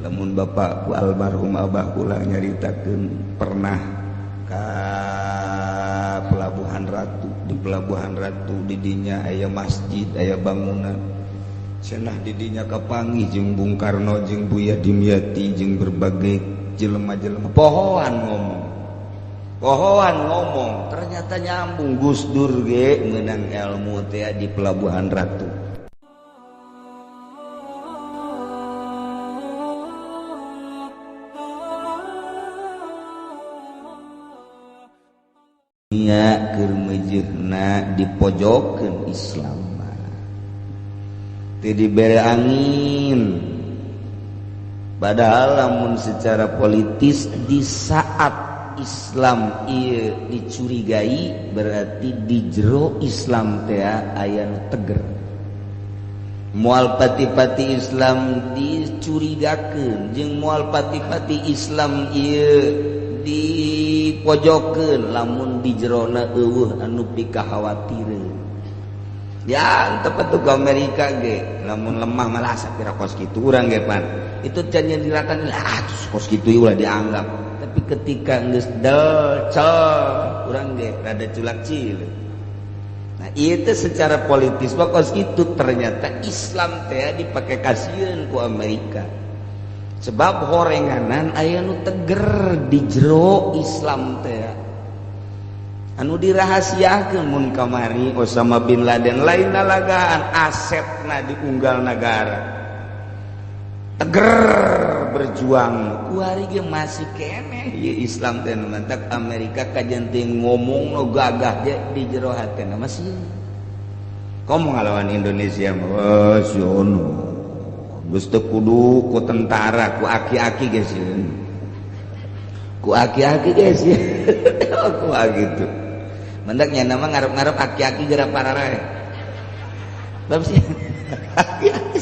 Lamun bapakku, almarhum abah kula, nyaritakeun pernah ka Pelabuhan Ratu. Di Pelabuhan Ratu didinya aya masjid, aya bangunan. Cenah didinya kapanggih jeung Bung Karno, jeung Buya Dimyati, jeung berbagai jelema-jelema. Pohoan ngomong, pohoan ngomong, ternyata nyambung. Gus Dur ge menang ilmu teh di Pelabuhan Ratu. Dunia keur meujeuhna dipojokeun Islam mah. Teu dibere angin. Padahal lamun secara politis, di saat Islam ieu dicurigai, berarti di jero Islam teh aya nu teger. Moal pati-pati Islam dicurigakeun jeung moal pati-pati Islam ieu dipojokeun lamun di jerona eueuh anu pikakhawatireun. Ya, tepat tuh ke Amerika ge lamun lemah malah sapira kos kitu urang ge pan itu can nyendirakan lah kos kitu ulah dianggap. Tapi ketika geus del cel, urang ge rada culak cileuk. Nah, itu secara politis mah kos kitu. Ternyata Islam teh dipake kasieun ku Amerika sebab horenganan aya nu teger di jero Islam teh anu dirahasiakeun. Mun kamari Osama bin Laden lain lalagaan, asetna diunggal negara, teger berjuang. Kuari ge masih keneh ieu Islam teh. Nu mantak Amerika kajen teh ngomong nu gagah ge di jero hatena masih komo ngalawan Indonesia mah. Oh, siono geus teu kudu ku tentara, ku aki-aki geus, ku aki-aki geus ku gitu. Mendaknya nama ngarep-ngarep aki-aki geura pararae. Bab sih aki-aki,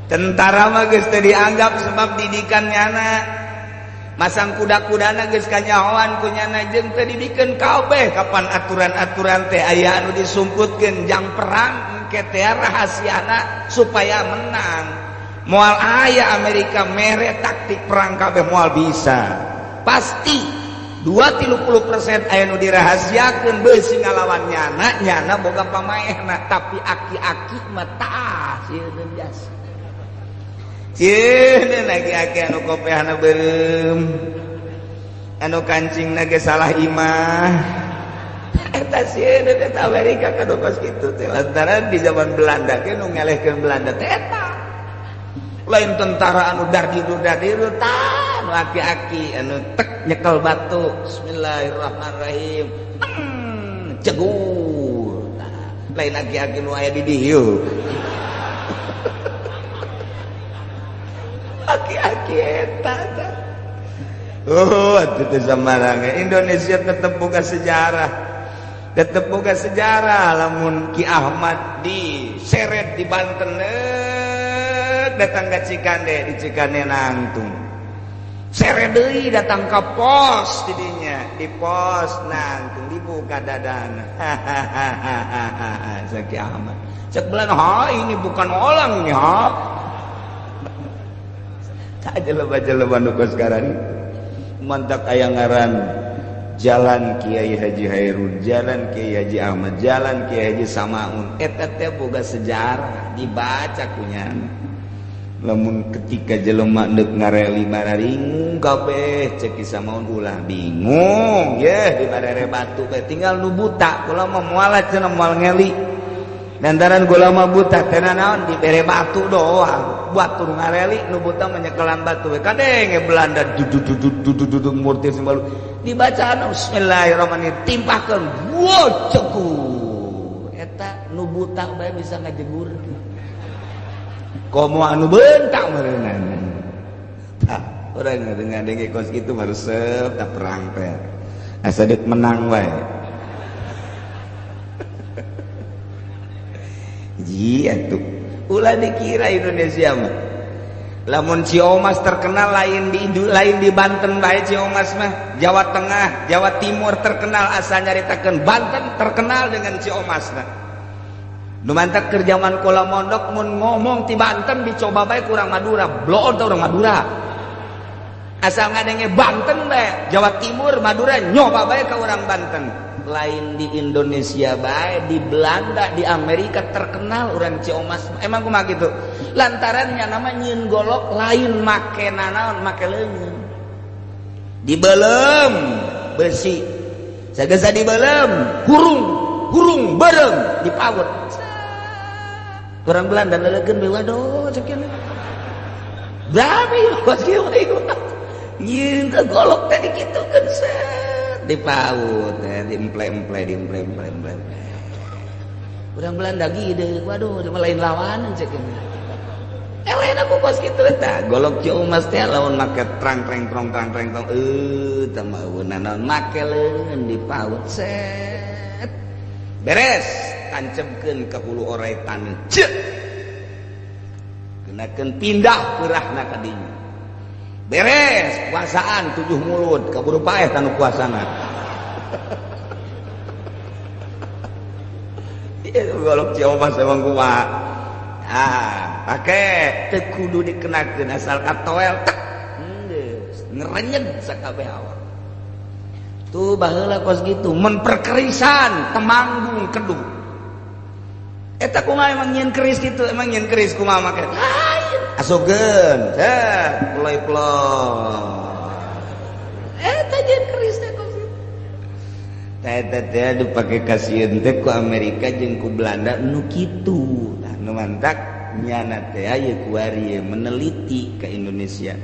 tentara mah geus teu dianggap sebab didikan nyana masang kuda-kudana geus kanyahoan ku nyana jeung teu dibikeun kabeh. Kapan aturan-aturan teh aya anu disumputkeun jang perang engke teh rahasiana supaya menang. Moal aya Amerika mere taktik perang kabeh, moal bisa. Pasti 2-30% aya nu dirahasiakeun beusi ngalawan nyana. Nyana boga pamaehna, tapi aki-aki mah tah sieun biasa. Sieun aki-aki anu kopehna beureum, anu kancingna ge salah imah, eta sieun eta Amerika kadu kos kitu teh. Lantaran di zaman Belanda ge nu ngelehkeun Belanda teh eta lain tentara anu dardidu dardidu, tah anu aki-aki anu tek nyekel batu, bismillahirrahmanirrahim, cegur. Nah, lain aki-aki nu aya di dieu, aki-aki eta tah. Oh, atuh teh samarang Indonesia tetep boga sejarah, tetep boga sejarah. Lamun Ki Ahmad diseret di Banten, datang ke Cikande, di Cikande nangtung, seret deui datang ke pos didinya, di pos nangtung, dibuka dadana. Hahaha, Ki Ahmad cek Belanda, ha, ini bukan orang ini. Ha, jelema-jelema nu sekarang mantak aya ngaran Jalan Kiai Haji Hairun, Jalan Kiai Haji Ahmad, Jalan Kiai Haji Samaun, eta teh boga sejarah dibaca kunyana. Lamun ketika jelema deuk ngareli mararingung kabeh, cek Ki Samaun, ulah bingung ye, dibarere batu bae tinggal nu buta. Kula mah moal cenah, moal ngeli lantaran gula mah buta teh naon, dibere batu doang, batu ngareli, nu buta menyekelan batu we. Kadenge Belanda duduk duduk duduk murtir sembalu, dibacaan bismillahirrahmanirrahim, timpahkeun, wo cekur. Eta nu buta bae bisa ngajegur, komo anu bentak meureunana. Tah, urang ngadenge kos kitu baresep da perang teh asa deuk menang wae. Ji atuh ulah dikira Indonesia mah lamun Ciomas terkenal lain di Banten bae. Ciomas mah Jawa Tengah, Jawa Timur terkenal, asa nyaritakeun Banten terkenal dengan Ciomas mah. Nu mantak keur zaman kula mondok, mun ngomong ti Banten dicoba bae ku urang Madura, bloon teh urang Madura. Asal ngadenge Banten bae, Jawa Timur, Madura, nyoba bae ka urang Banten. Lain di Indonesia bae, di Belanda, di Amerika terkenal urang Ciomas. Emang kumaha kitu? Lantarannya nama nyieun golok lain make nanaon, make leungeun. Dibelem besi. Sagesa dibelem, hurung, hurung bareng dipaut. Orang Belanda lelegeun bae, waduh cek kieu. Berapa kos kieu nyieun teh golok teh dikitukeun, set dipaut teh diemple-emple, diemple-emple emple. Urang Belanda gede, waduh mah lain lawanan cek kieu. Eh, lain aku kos kitu eta golok Ciomas teh lawan make trang treng trong trang treng tong teh mah naon make leungeun dipaut, set beres, tancapkeun ke hulu orai taneuh, ceuk kenakeun pindah peurahna ka dinya, beres puasaan 7 mulut, kaburu paeh tanu puasana. Ieu golok Ciomas emang kumaha, ah pake teu kudu dikenakeun, asal katoel tek geus ngerenyeg sakabeh awak. Tuh baheula kos gitu memperkerisan Temanggung, Kedu eta kumaha, emang nyieun keris gitu, emang nyieun keris kumaha make lain asupkeun teh ploy-ploy eta nyieun keris teh kos kitu teh teh teh dipake kasieun teh ku Amerika jeung ku Belanda nu kitu. Tah nu mantak nyana teh aya kuari meneliti ke Indonesia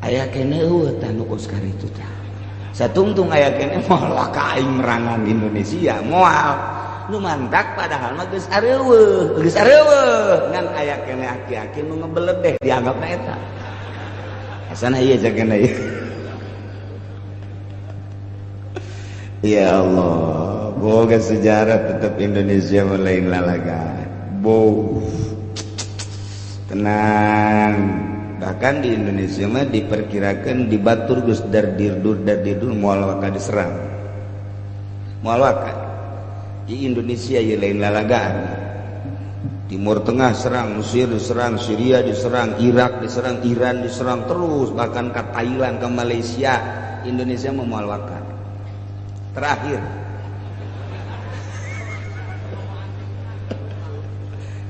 aya keneh eueuh tah nu kos karitu tah. Satungtung aya keneh moal ka aing merangan Indonesia moal. Nu mantak padahal mah geus areuweuh, geus areuweuh ngan aya keneh aki-aki nu ngebeledeh dianggapna eta. Asana ieu cakena ieu. Ya Allah, boga sejarah tetap Indonesia mah lain lalagan. Bo. Tenang. Bahkan di Indonesia mah diperkirakan di batur geus dardirdur dardirdur moal waka diserang. Moal waka. Di Indonesia ya lain lalagaan. Timur Tengah serang, Mesir diserang, Syria diserang, Irak diserang, Iran diserang terus, bahkan ke Thailand, ke Malaysia. Indonesia moal waka. Terakhir.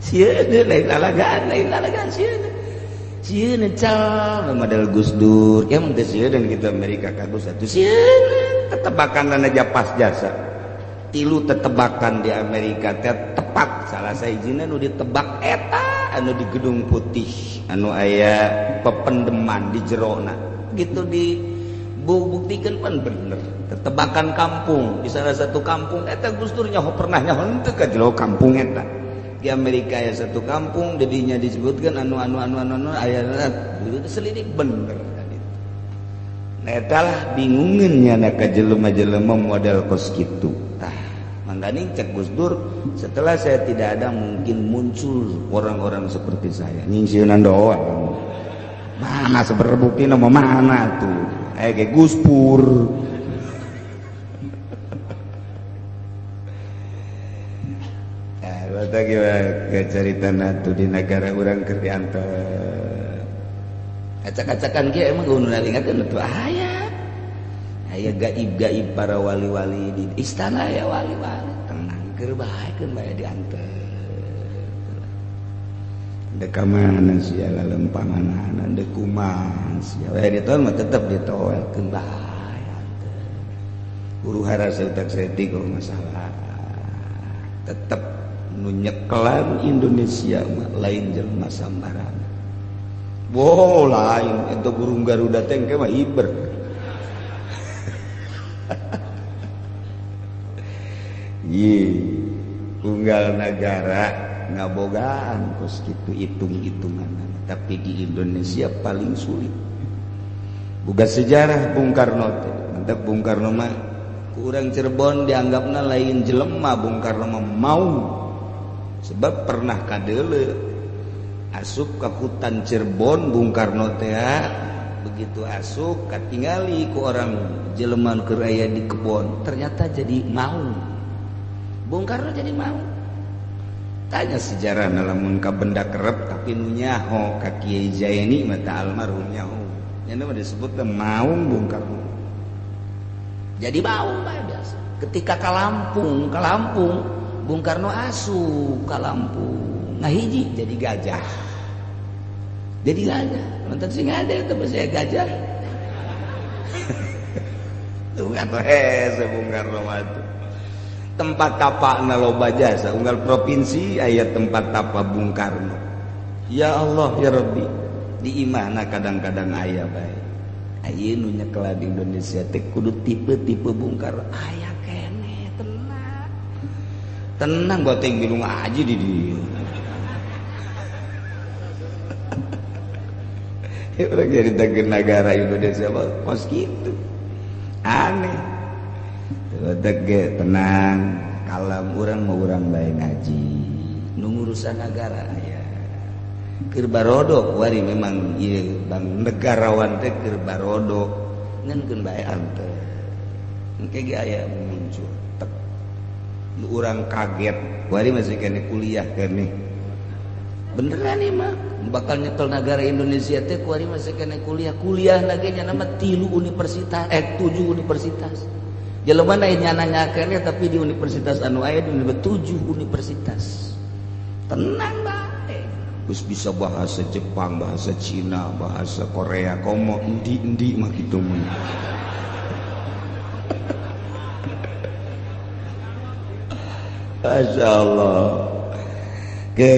Sieun lain lalagaan, lain lalagaan sieun. Sieun cal model Gus Dur, ya mun teu sieun kita Amerika ka Gus atuh sieun tetebakan aja pas jasa. Tilu tetebakan di Amerika teh tepat, salah sahijina nu ditebak eta anu di Gedung Putih anu aya pependeman di jerona gitu dibuktikan pan bener tetebakan kampung di salah satu kampung eta Gus Dur nyaho pernah nyaho henteu ka jero kampung eta di Amerika ya satu kampung dedinya disebutkan anu anu anu anu anu aya itu selidik bener kan itu. Nah eta lah bingungeun nya ka jelema-jelema model kos kitu. Tah mangganing cek Gus Dur, setelah saya tidak ada mungkin muncul orang-orang seperti saya. Nyingsieunan doang. Mana seberbukti nama mana tuh? Kayak Gus Pur. Cerita tuh di negara orang keur diantar acak-acakan kieu emang nu nalingakeun tuh aya aya gaib-gaib para wali-wali di istana ya wali-wali tenang keur bae keun bae diantar dek ka mana sia lalempanganana dek kumaha sia we ditoel mah tetep ditoelkeun bae antar huru hara saeutak saeutik masalah tetep nu nyekelan Indonesia mah lain jelema sambarangan. Wow, lain eta burung Garuda teh engke mah hiber. Ye, unggal nagara ngabogaan kos kitu hitung-hitungan, tapi di Indonesia paling sulit. Boga sejarah Bung Karno teh. Mantap Bung Karno mah ku urang Cirebon dianggapna lain jelema Bung Karno mah mau. Sebab pernah kadele asup ke hutan Cirebon Bung Karno teh, begitu asup katingali ku orang jelema keur aya di kebon, ternyata jadi mau Bung Karno, jadi mau. Tanya sejarah lamun ka benda kerep tapi nu nyaho ka Kiai Zaini mata almarhum nyaho. Nya mah disebut maung Bung Karno. Jadi maung bae biasa. Ketika ka Lampung, Bung Karno asup ka Lampung. Ngahiji jadi gajah. Jadi gajah. Nonton sing ada itu saya gajah. Tuh atuh hese Bung Karno mah tuh. Tempat tapak loba jasa unggal provinsi aya tempat tapa Bung Karno. Ya Allah ya Rabbi, di imahna kadang-kadang aya bae. Aya nu nyekelan di Indonesia teh kudu tipe-tipe Bung Karno. Aya keneh tenang. Tenang buat yang milu ngaji di dieu. Ya urang jadi negara Indonesia kos kitu. Aneh. Tege tenang kalam urang mau urang bae ngaji nu ngurusan negara aya keur barodo wari memang ieu bang negarawan teh keur barodo ngan keun bae ante engke ge aya muncul tek nu urang kaget wari masih kene kuliah keneh beneran ieu mah bakal nyekel negara Indonesia teh kuari masih kene kuliah kuliah lagi nya nama 3 universitas 7 universitas. Jelema na nanya-nanyakeun tapi di universitas anu aya di 7 universitas. Tenang bae. Geus bisa bahasa Jepang, bahasa Cina, bahasa Korea, komo endi-endi mah kitu mah. Masya Allah. Ke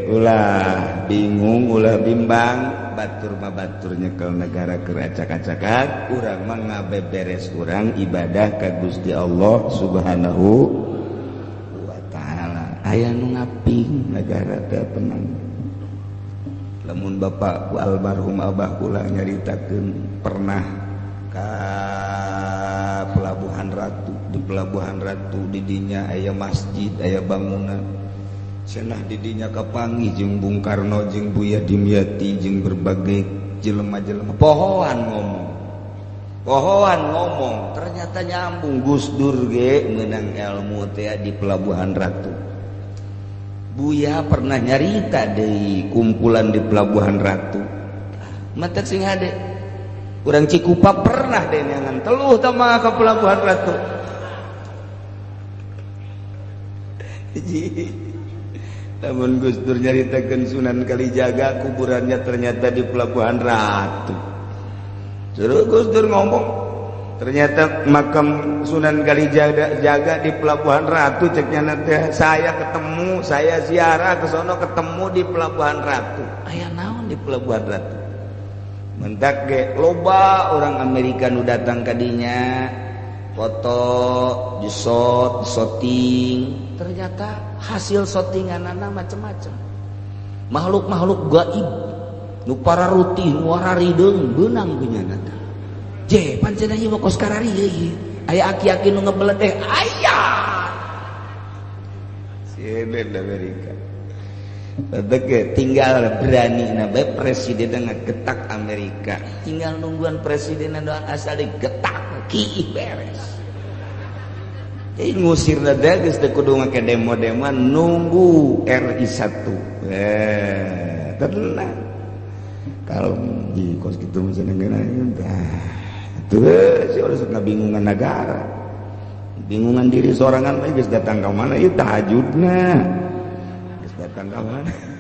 ulah bingung, ulah bimbang. Batur mah batur nyekel negara keur acak-acakan, urang mah ngabeberes urang ibadah ka Gusti Allah Subhanahu wa taala. Aya nu ngaping negara teh tenang. Lamun bapak ku almarhum abah kula nyaritakeun pernah ka Pelabuhan Ratu, di Pelabuhan Ratu di dinya aya masjid, aya bangunan. Cenah didinya kapanggih jeung Bung Karno jeung Buya Dimyati jeung berbagai jelema-jelema pohoan ngomong ternyata nyambung. Gus Dur ge meunang ilmu teh di Pelabuhan Ratu. Buya pernah nyarita deui kumpulan di Pelabuhan Ratu matak sing hade urang Cikupa pernah deui neangan teluh tah mah ka Pelabuhan Ratu. Namun Gus Dur nyaritakeun Sunan Kalijaga kuburannya ternyata di Pelabuhan Ratu. Suruh Gus Dur ngomong, ternyata makam Sunan Kalijaga jaga di Pelabuhan Ratu ceknya nanti saya ketemu, saya ziarah ke sono ketemu di Pelabuhan Ratu. Aya naon di Pelabuhan Ratu? Mentak ge loba orang Amerika nu datang ka dinya, foto, disot, disoting. Ternyata hasil sotinganana macem-macem. Makhluk-makhluk gaib nu pararutih nu wararideung beunang punyana teh. Je pancen ieu mah kos karari ieu. Aya aki-aki nu ngebeledeh aya. Sieun Amerika. Bae tinggal berani na bae presiden ngegetak Amerika. Tinggal nungguan presiden doang asal digetak kiih beres. Jadi ngusir dada geus teu kudu make demo-demo nunggu RI 1. Tenang. Kalau di kos kitu mah cenah tah tuh si urang sok ngabingungan negara. Bingungan diri sorangan mah geus datang ka mana ieu tahajudna. Geus datang ka mana?